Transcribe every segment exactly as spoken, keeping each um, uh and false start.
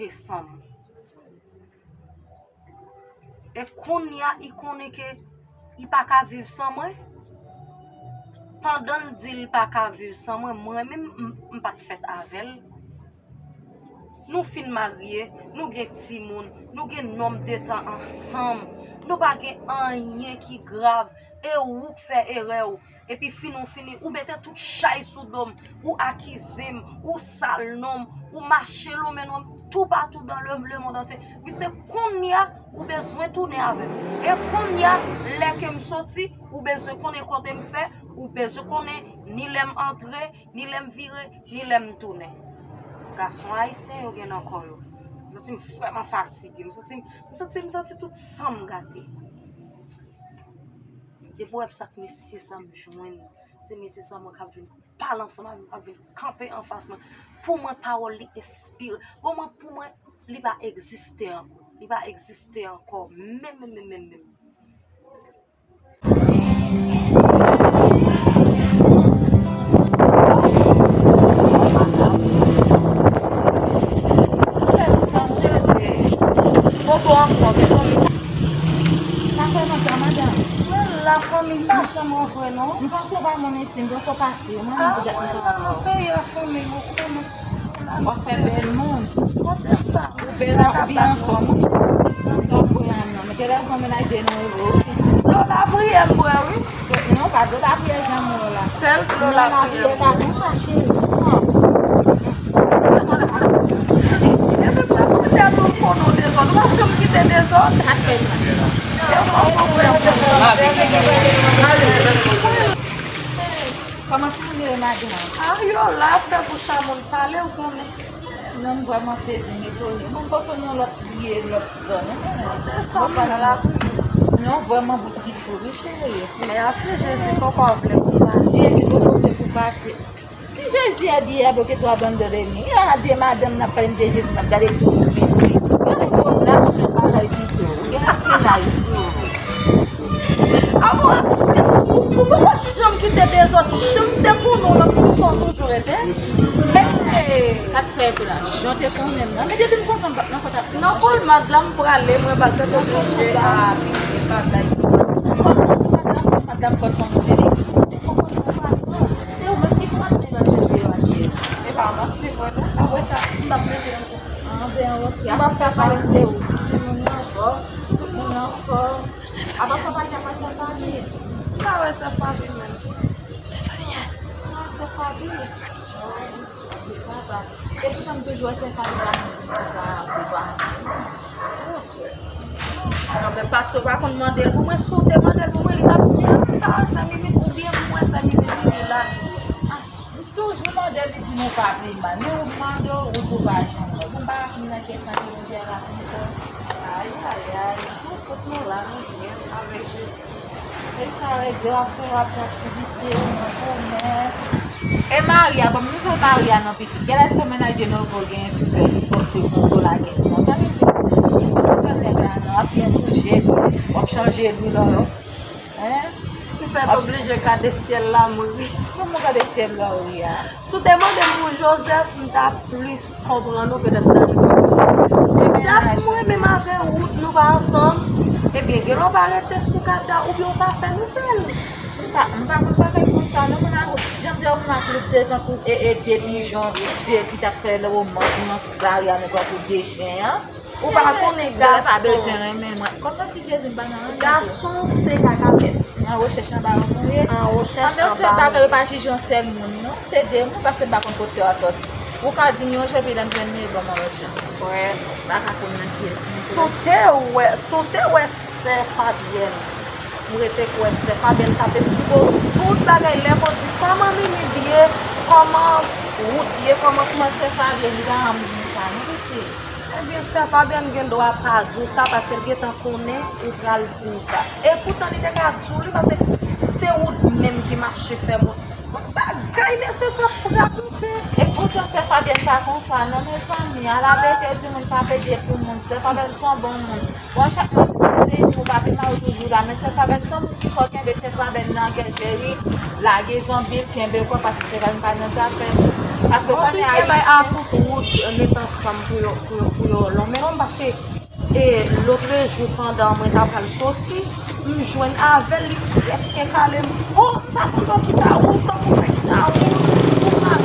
te san m. E kounye a, li konnen ke li pa ka viv san mwen. Pandan l di l pa ka viv san mwen, mwen menm, m, m pa t fèt avè l. Nou fin marye, nou gen timoun, nou gen nonb de tan ansanm. Nou pa gen anyen ki grav. E ou k fè erè w. Epi fini w fini, ou mete tout chay sou do m, ou akize m, ou sal non m, ou mache lonmen non m toupatou dans le, le monde entier. Misye, kounye a, ou bezwen tounen avè m. E kounye a, lè ke m soti, ou bezwen konnen kote m fè, ou bezwen konnen ni lè m antre, ni lè m vire, ni lè m tounen. Gason ayisyen yo gen nan kò yo. M santi m vrèman fatige. M santi, m santi, m santi tout san m gate. Depi w wè m sa k mesye sa m jwenn, se mesye sa mwen k ap vin pale ansanm avè m, k ap vin kanpe anfas mwen. Pou mwen, pawòl li enspire. Pou mwen, pou mwen, li pa egziste ankò. Li pa egziste ankò. Menm, menm, menm, menm, menm. Popo anfòm, mezanmi. Sa fè lontan, madanm. Mwen la, fanmi, m pa janm wè w vre, non. M panse w pa moun isi, m panse w pati. Mwen menm, poutèt m pa wè w. Peyi a, fanmi, ou konnen. W ap fè bèl moun. Kote sa? Ou bèl, ou byen anfòm, wi. Ti tan tòp, wi, a non. Men genlè w konn mennaj de nou, wi. Dlo lapriyè m bwè, wi. Non, pa dlo lapriyè janm wè w la. Sèl dlo lapriyè. Lapriyè pa konsa, cheri. Depi pou kounye a nou konnen w dezòd, ou pa janm kite dezòd. Sa fè. Kòman timoun yo ye, madanm? A, yo la ap fè bouch a moun pale, ou konnen. Non, m vrèman sezi, m etone. Mwen panse w nan lòt lye, lòt zòn, ou konnen. Desann la toujou. Non, vrèman, bout ti fou, wi, cheri. Mèsi, Jezi poko vle pou pati. Jezi poko vle pou pati. Ki Jezi a di a bloke twa bann dòlèni? A de madanm n ap pale de Jezi, n ap gade tou isi. Gade kou la, tout bagay pito. Ou gen espinay sou ou. A bon, ou, ou poko janm kite dezòd, janm te konnen w nan fason toujou rete. Hey! Sa k fè plas. Jan te konnen m nan. Men depi m konsa m p ap nan kontak. Nan Kolmad la m prale, mwen pa sèt oblije a, bagay. Mwen konn sou Kolmad la, Kolmad la m pran son moun de legliz. Se ou menm ki pou ap devan Jezi yo achte. E pa manti vre non. Apre sa, m p ap mete ankò. Anben, ok. M p ap fè sa. Timoun yo anfòm. Tout moun anfòm. Apa sa pa janm wè sè Fabi? M pa wè sè Fabi menm. Sè Fabi. Ah, sè Fabi. Oh, li travay. E poutan m toujou wè sè Fabi la, m di se pa, se pa. Anben, pastè pa konn mande l pou mwen, si w te mande l pou mwen, li t ap di, ah, sè Mimi, oubyen pou mwen, sè Mimi vini la. Ah, m toujou mande l, li di nou pa pi mal. Men ou mande w, ou tou pa janm wè. Bon, m pa ka konn nan kiyès nan ki Bondye a ka konn fè. Ay, ay, ay. Tout, tout nou la, nou byen, avèk Jezi. E sa regle w ap fè, w ap fè aktivite, w nan komès. E mari a, ban m nouvèl mari a non pitit. Genlè se mennaj de Novo genyen sou kè li, fòk fè konso la gen ti. Sa vle di, fòk ou fè nèg la non, w ap byen bouje, w ap chanje lwil, hein? Ou fèk oblije gade syèl la mouri. Kòman gade syèl la mouri a? Si w te mande m pou Joseph, m ta plis konprann ou, petèt m ta jwenn ou. Dat mwen menm avè Wood, nou pa ansanm. Ebyen, genlè w pa rete sou katye a, oubyen w pa fè nouvèl. M pa, m pa konn bagay konsa, non, moun ak Wood. Si jan m te wè moun ak Wood te tankou, e, e, de pijon, de, ki t ap fè lè womans, nan lari a, nou tankou de chen an. Ou pa konnen gason. Mwen pa bezwen renmen mwen. Kòmsi Jezi m pa nan renmen. Gason se kakapèt. An rechèch anba yon konye. An rechèch anba yon konye. Anben, se bagay yo pa jije yon sèl moun, non. Se de moun, paske m pa konn kote yo a sòti. Ou ka di m yon jan, epi lè m jwenn li, e ban m yon lòt jan. Wè. M pa ka konn nan kiyès li. Si w te wè, si w te wè sè Fabyèn, m rete kwè sè Fabyèn t ap esplike w tout bagay. Lè m di, kòman Mimi ye, kòman Wood ye, kòman. Kòman sè Fabyèn, li pa janm di m sa, non, pitit. Ebyen, sè Fabyèn gen dwa pa di w sa, paske l gentan konnen ou pral di m sa. E poutan, li te ka di w li, paske se ou menm ki mache fè mwen. Bagay, mesye, sa frape. E poutan, sè Fabyèn pa konsa, non, mezanmi. Ala bete di moun pa plede pou moun. Sè Fabyèn se yon bon moun. Bon, chak mwa, se pou plede Di ou pa pi mal, ou toujou la. Men Sèfabèn se yon moun ki fò kenbe Sèfabèn nan kè cheri. Lage zanmi l, kenbe kò, paske Sèfabèn pa nan zafè. Paske ou konnen Ayisyen. Bay akout wout, met ansanm pou yo, pou yo, pou yo lonmen. Paske E lotrejou, pandan mwen ta pral soti, m jwenn avè l, li prèske kale m. O, m pa konn bò ki ta wout, tankou fè ki ta wout, ou pa.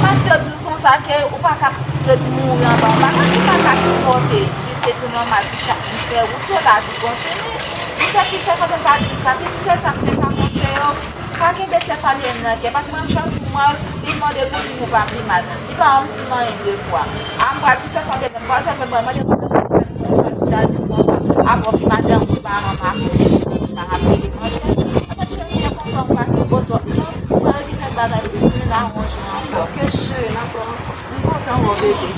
Paske yo di l konsa ke ou pa ka ret mouri anba yon bagay, ou pa ka sipòte. Se tou nòmal pou chak moun fè wout yo, lavi kontinye. Misye ki fè kontan ta di sa, ki misye sa m te ka panse yo. Pa kenbe Sèfabèn nan kè, paske mwen chak jou m wè l, li mande pou li, nou pa pi mal. Li pa janm di m anyen de fwa. A m pral di Sèfabèn, m pral Sèfabèn, mwen mande konsa, konsa, li ta di m konsa. Apre, pi madanm, ou pa ranmase, ou pa rapele mwen. Mwen cheri, mwen kontan, ou pa gen bon twòp, non. Mwen evite bagay, ti moun la wonj mwen ankò. Ok, cheri, n ap wè ankò. M kontan wè w, bebe.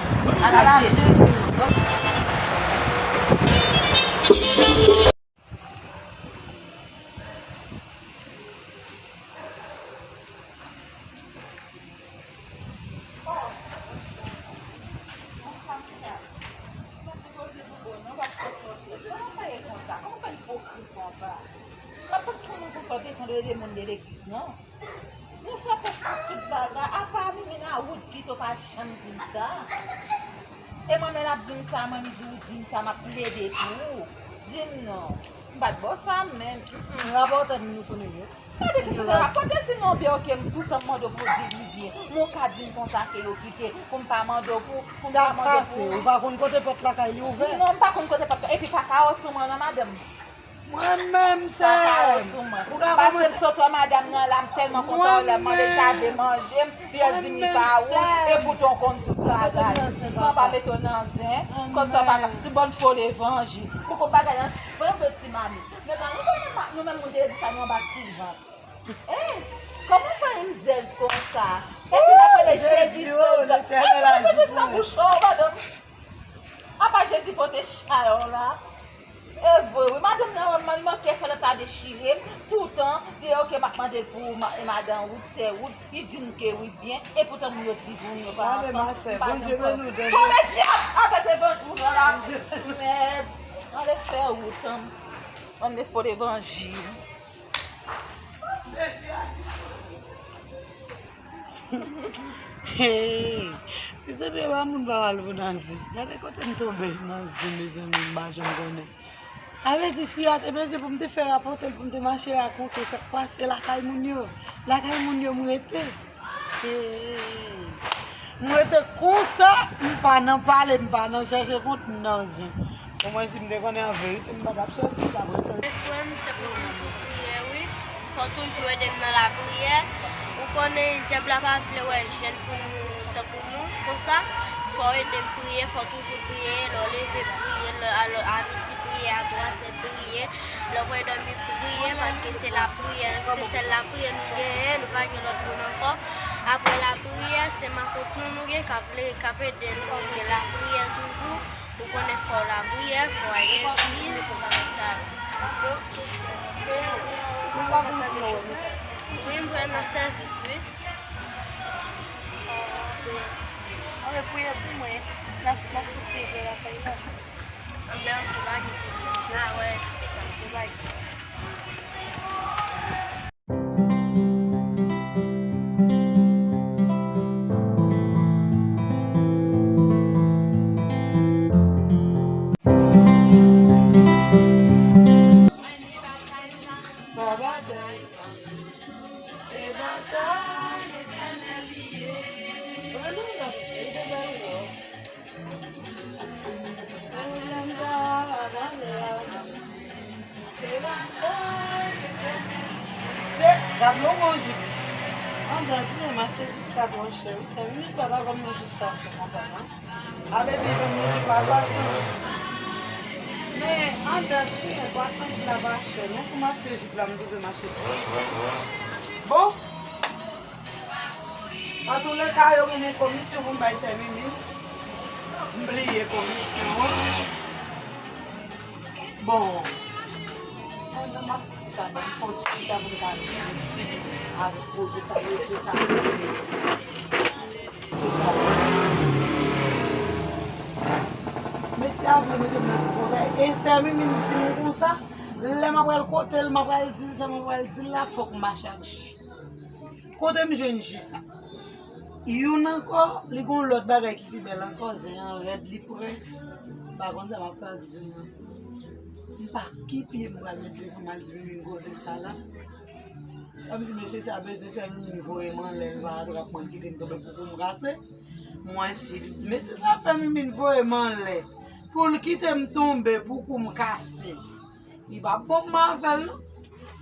Ala Jezi. Yon fwa pèske tout bagay, apa nou menm a wout pito pa janm di m sa. E manmèl ap di m sa, manmi di ou di m sa, m ap plede pou ou. Di m non. M pa t ba w sa menm. Mm, mm, rapòtè m nou konnen yo. Gade ki sou rapòtè si non byen, ok, m toutan m mande w pou w di li byen. Men w ka di m konsa ke yo kite, pou m pa mande w pou, pou m pa mande w pou. Sa k pase? Ou pa konn kote pòt lakay li ouvè? Non, m pa konn kote pòt, epi kaka w sou mwen non, madanm. Mwen menm, sè m. Ou ka kòmanse. Pase m sot wè madanm nan la, m tèlman kontan wè l, m mande l ta vle manje m, pi l di m li pa wout, epoutan w konn tout bagay. Mwen pa mete w nan zen, kòmsi w pa ka, tout bann fo levanjil. Poko bagay an fre, yon ti mami. Men kan nou konnen pa, nou menm moun te di sa, nou anba ti vant. Hein? Kòman w fè yon zèz konsa? Epi l ap rele Jezi, Jezi, epi l mete Jezi nan bouch ou, madanm. Apa Jezi pote chalè w la? E vre, wi, madanm nan wè m, li manke fè lòt la dechire m. Toutan, li, ok, m ap mande l pou ma-, madan Wood, sè Wood, li di m ke wi byen, epoutan moun yo di moun yo pa ansanm, m pa janm kwè. Tonbe dyab avèk levanjil ou nan la. Mèd, ann ale fè wout, an. Ann ale fo levanjil. Hey, si se te pa moun pa mal pou nan zen. Gade kote m tonbe nan zen, mezanmi, m pa janm konnen. A vle di, fi a te bezwen pou m te fè rapòte l, pou m te mache rakonte sa k pase lakay moun yo. Lakay moun yo m rete. Hey, m rete konsa, m pa nan pale, m pa nan chèche kont, m nan zen. Omwen si m te konnen an verite, m pa t ap sòti, m t ap rete. Frè m, se pou toujou priyè, wi. Fò w toujou ede m nan lapriyè. Ou konnen dyab la pa vle wè jèn pou nou tankou nou konsa. Fò w ede m priye, fò w toujou priye. Lè w leve priye, lè, a, lè, a midi priye, a twazè priye. Lè w prale dòmi priye, paske se lapriyè, se sèl lapriyè nou genyen, nou pa gen lòt moun ankò. Apre lapriyè, se matant nou nou gen k ap le, k ap ede nou. Gen lapriyè toujou. Ou konnen fò w lapriyè, fò w al legliz, se bagay sa yo. Wi, m pral nan sèvis, wi. Anben, priye pou mwen. N a, n a fouti lakay la. Anben, ok, pa gen pwoblèm. N a wè. Ok, pa gen. Se, gad yon bon jip. Andan, di mwen, mache jip sa twò chè, wi. Sèl minit pa ta vann mwen jip sa chè konsa, non. Avè di vann mwen jip la twa san. Men, andan, di mwen, twa san goud la pa chè, non, pou mache jip la, m bezwen mache. Bon. Antouleka, yo mennen komisyon pou m bay sè Mimi. M bliye komisyon an. Bon. Pandan m ap fè sa, ban m fè yon ti chita pou m ka avèk koze sa, mesye sa. Se sa. Mesye Sa vle mete m nan ti pwovèb. E sè Mimi di m konsa, lè m ap pral kote l, m ap pral di l, sa m ap pral di l la, fòk m mache ak ji. Kote m jwenn ji sa? Youn ankò, li gon lòt bagay ki pi bèl ankò, zen an rèd, li près. M pa konn sa m ap fè ak zen an. M pa ki pye m pral met devan m al di Mimi koze sa la. Kòmsi mesye sa bezwen fè Mimi voye m anlè, li pa atrap mwen, kite m tonbe pou kou m kase. Mwen si mesye sa fè Mimi voye m anlè pou l kite m tonbe pou kou m kase. Li p ap bon pou mwen avè l non.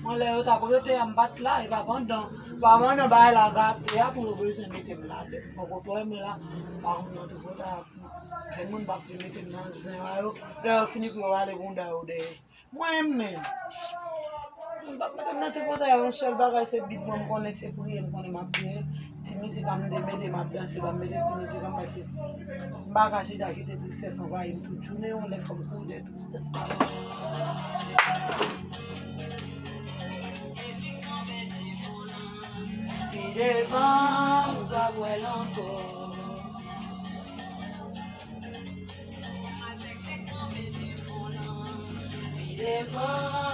Mwen lè yo t ap rete a, m pa t la, e pa pandan, pa pandan bagay la gate a pou yo bezwen mete m ladan. Poko pè men la, pa konn nan tout pòt a, gen moun p ap vin mete m nan zen a yo. Lè yo fini pou yo rale bounda yo dèyè. Mwen menm, m p ap mete m nan tout pòt a, yon sèl bagay se bib mwen, m konnen se priye, m konnen m ap priye. Ti mizik a m de mete, m ap danse, m ap mete ti mizik a m pase. M pa ka chita kite tristès anvayi m tout jounen, yon lè fò m kouri dèyè tristès la. Pi devan, ou p ap wè l ankò. Pi devan.